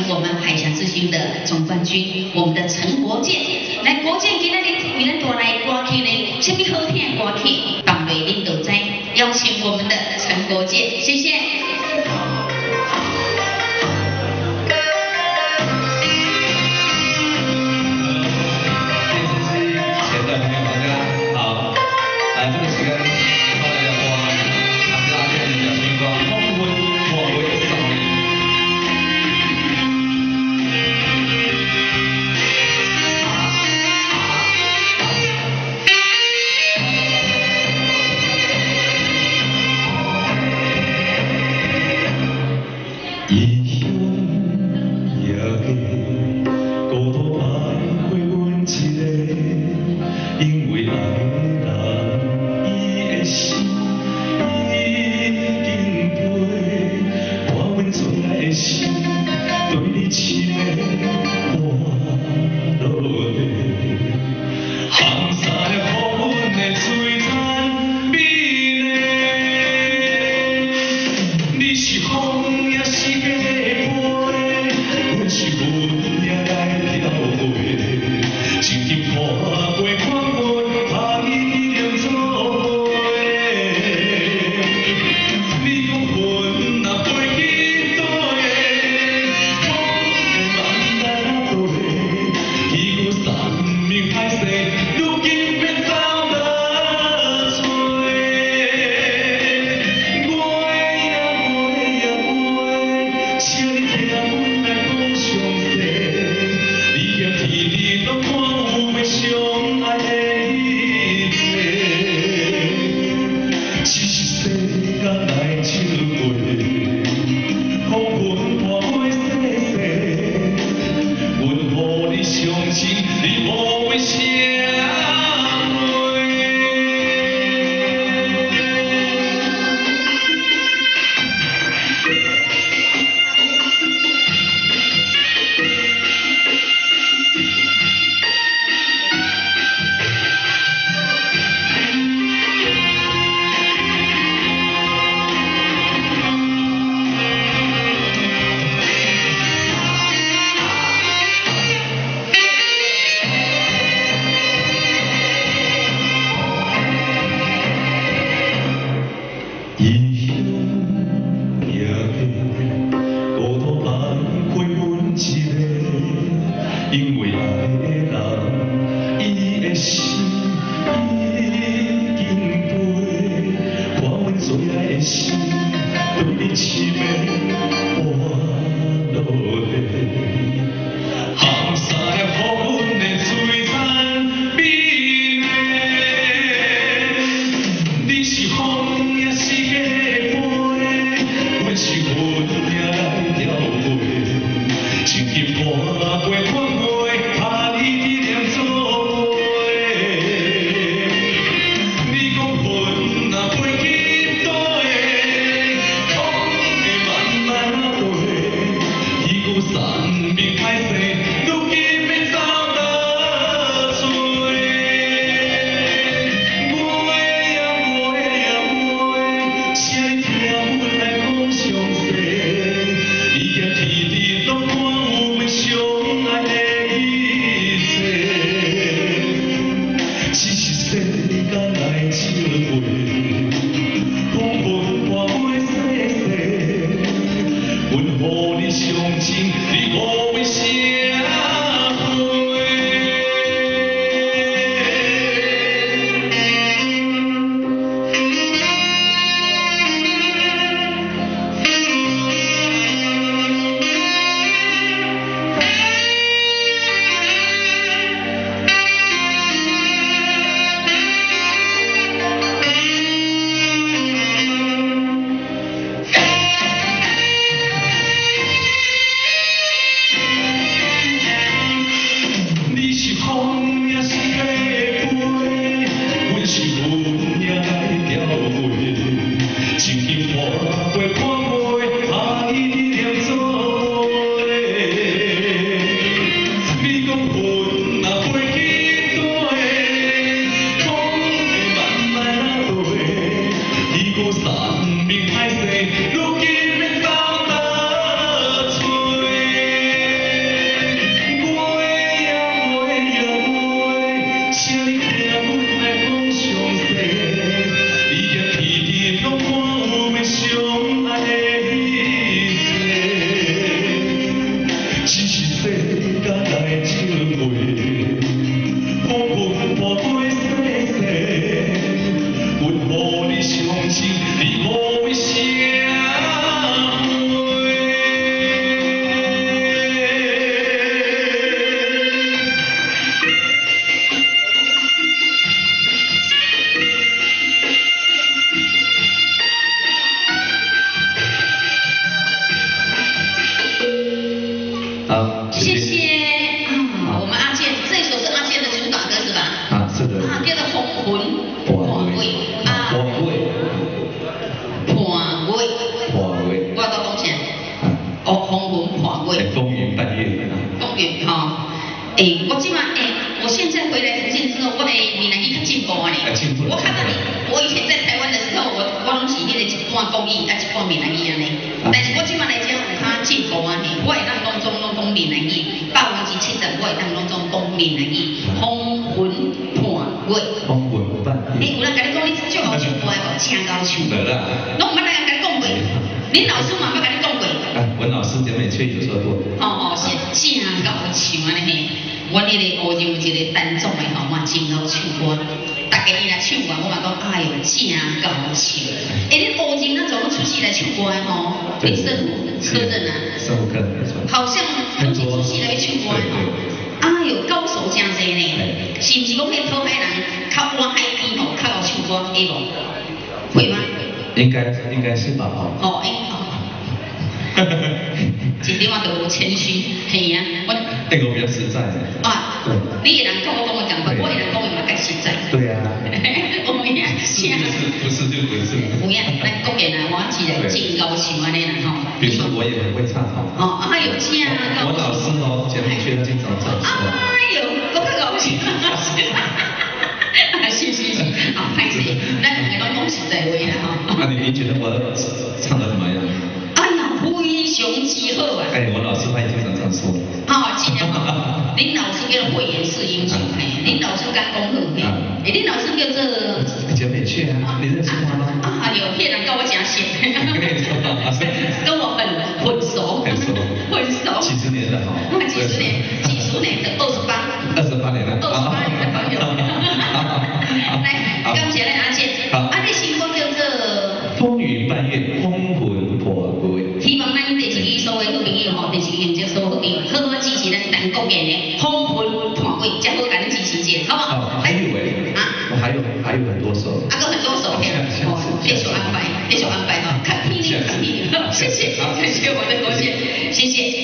請我們海峽之星的總冠軍，我們的陳國健。來，國健今仔日為咱帶來歌曲呢，啥物好聽的歌曲？放袂恁就知。邀請我們的陳國健，謝謝。電視機前的朋友大家好，啊，這個時間我來播阿阿健的新歌《風雲破袂送你》。異鄉夜過，孤獨徘徊阮一个，因為愛的人，伊的心已經飛，看阮最愛的心，對你深的活落來，烘散了予阮的璀璨美麗。你是風也是假飛，阮是雲也來飄飛，情深破過看阮，愛能做伙。你講雲若飛去佗个，風會好，謝謝啊，我們阿健，這首是阿健的主打歌是吧？啊，是的。啊，叫做《風雲破月》啊。破月。破月。破月。我都講啥？哦，風雲破月。風雲半月。風雲吼，欸，我這馬欸，我現在回來福建之後，我的閩南語較進步啊呢。我看到你，我以前在台灣的時候，我攏是彼個一半國語，啊一半閩南語按呢。但是我這馬來遮有較進步啊呢，我會當攏總攏講閩南語，70%我會當攏總講閩南語。風雲破月。風雲半月。欸，有人共你講你足𠢕唱歌的無？真𠢕唱。無啦。攏毋捌人共你講過，恁老師嘛捌共你講過。啊，文老師簡美翠有說過。吼吼，是真𠢕唱按呢嘿。阮彼個烏有一個陳總的吼，嘛真𠢕唱歌。逐家伊若唱完，我嘛講哎喲，真𠢕唱。欸，恁烏人那怎麼出世來唱歌的吼？恁師傅科任啊？師傅科沒錯。好像攏是出世來唱歌的吼。哎喲，高手誠濟呢。是毋是講彼討海人較倚海邊吼，較𠢕唱歌會無？會嗎？應該是吧？哦，欸。一點仔都無謙虛，嘿啊，我。那個我比較實在。啊，對。你的人佮我講的仝款，我的人講的嘛較實在。對啊。有影，是就是，不是就不是。有影，咱國健啊，我一個真𠢕唱按呢啦吼。比如說我也很會唱吼。哦，哎呦，真𠢕。我老師哦，簡美翠他經常唱。哎呦，閣較𠢕唱。是是是，好，歹勢，咱兩个攏講實在話啦吼。那你覺得我唱得怎麼樣？哎呀，非常之好啊！哎，我老師他也經常這樣說。哦，真的吼，恁老師叫做慧眼識英雄，嘿，恁老師敢講好，嘿，欸，恁老師叫做簡美雀啊，你認識他嗎？啊，有，彼人佮我誠熟，跟我很混熟，很熟，混熟。幾十年了哈。幾十年，幾十年的28。28年了。 28年的朋友。來，感謝咱阿健。啊，你新歌叫做。風雲半月，風雲破月。希望咱電視機所有好朋友吼，電視機前所有好朋友，好好支持咱陳國健的《風雲破月》，才好共咱支持者，好不好？哦，還有欸，啊，我還有很多首。啊，閣很多首，哦，繼續安排，繼續安排吼，較天靈，較天靈，謝謝，謝謝我的國健，謝謝。